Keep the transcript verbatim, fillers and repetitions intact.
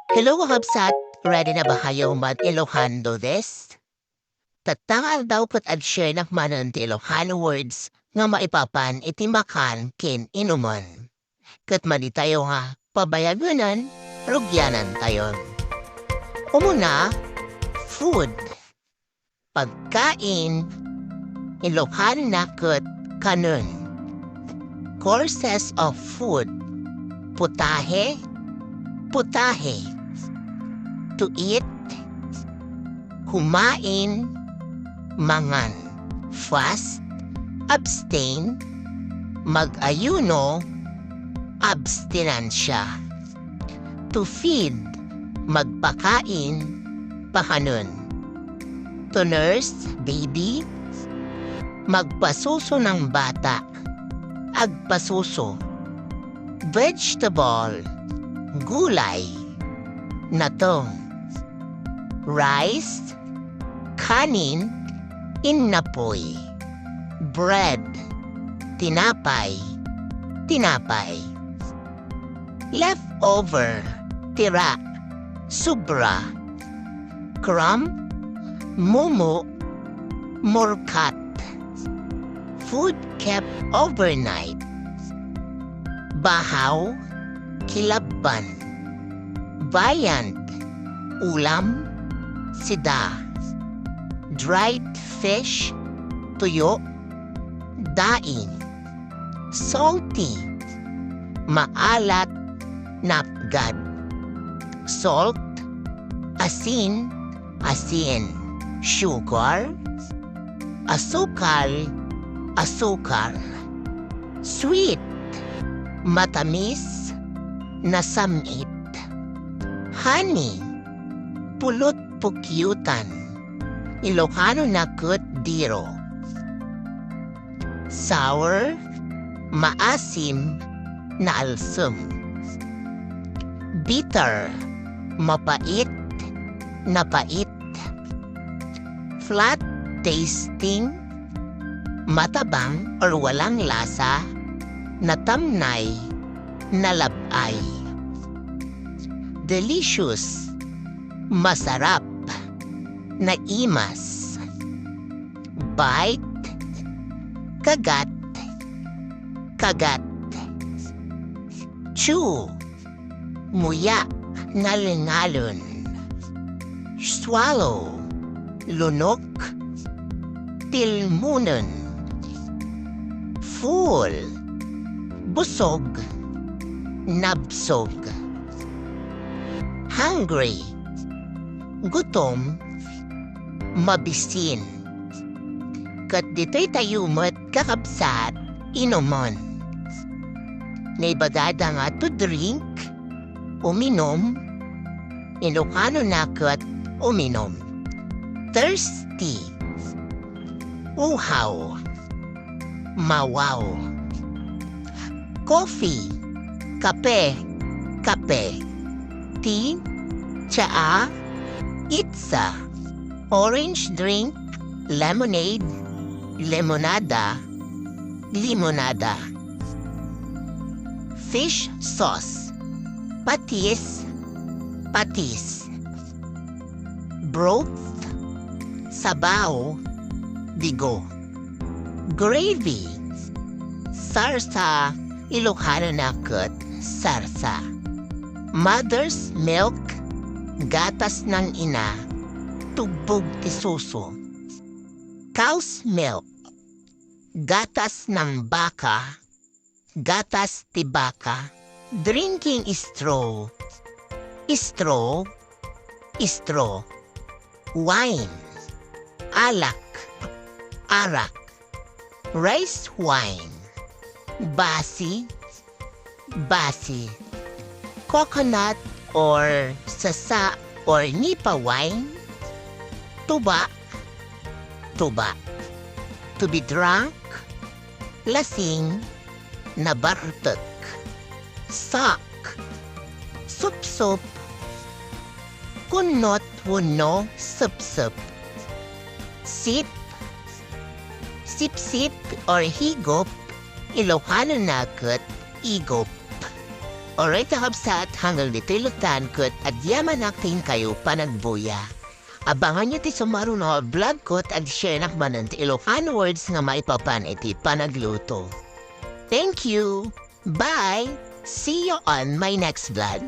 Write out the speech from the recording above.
Hello, kakabsat! Ready na ba kayo mag-Ilocano this? Tatta nga aldaw ket ag-share nak manen ti Ilocano words nga maipapan iti makan ken inuman. Ket madi tayo nga pabayagenen, rugianan tayo. Umuna, food. Pagkain, Ilocano na ket kanen. Courses of food. Putahe, putahe. To eat, kumain, mangan. Fast, abstain, mag-ayuno, abstinensya. To feed, magpakain, pakanen. To nurse, baby, magpasuso ng bata, agpasuso. Vegetable, gulay, natong. Rice, kanin, innapoy. Bread, tinapay, tinapay. Leftover, tira, sobra. Crumb, mumu, murkat. Food kept overnight. Bahaw, kilabban. Viand, ulam, sida. Dried fish, tuyo, daing. Salty, maalat, napgad. Salt, asin, asin. Sugar, asukal, asukar. Sweet, matamis, nasamit. Honey, pulut pukyutan. Ilocano na ket diro. Sour, maasim, naalsem. Bitter, mapait, napait. Flat tasting, matabang or walang lasa, natamnay, nalab-ay. Delicious, masarap, naimas. Bite, kagat, kagat. Chew, muya, ngalngalon. Swallow, lunok, tilmunen. Full, busog, nabsog. Hungry, gutom, mabisin. Ket ditoy tayo met, kakabsat, inumon. Naibagada nga to drink, uminum, Ilocano na ket uminum. Thirsty, uhaw, mawaw. Coffee, kape, kape. Tea, tsaa, itsa. Orange drink, lemonade, limonada, limonada. Fish sauce, patis, patis. Broth, sabaw, digo. Gravy, sarsa, Ilocano na ket sarsa. Mother's milk, gatas ng ina, tugbog ti suso. Cow's milk, gatas ng baka, gatas ti baka. Drinking straw, straw, straw. Wine, alak, arak. Rice wine, basi, basi. Coconut or sasa or nipa wine, tuba, tuba. To be drunk, lasing, nabartek. Suck, supsup, kunnot wenno sepsep. Sip, sipsip or higop, Ilocano na ket igop. Alright, kakabsat, hanggang ditoy latan ket agyamanak ti inkayo panagbuya. Abanganyo ti sumaruno a vlog ko ket ag-share nak manen ti Ilocano words nga maipapan iti panagluto. Thank you! Bye! See you on my next vlog.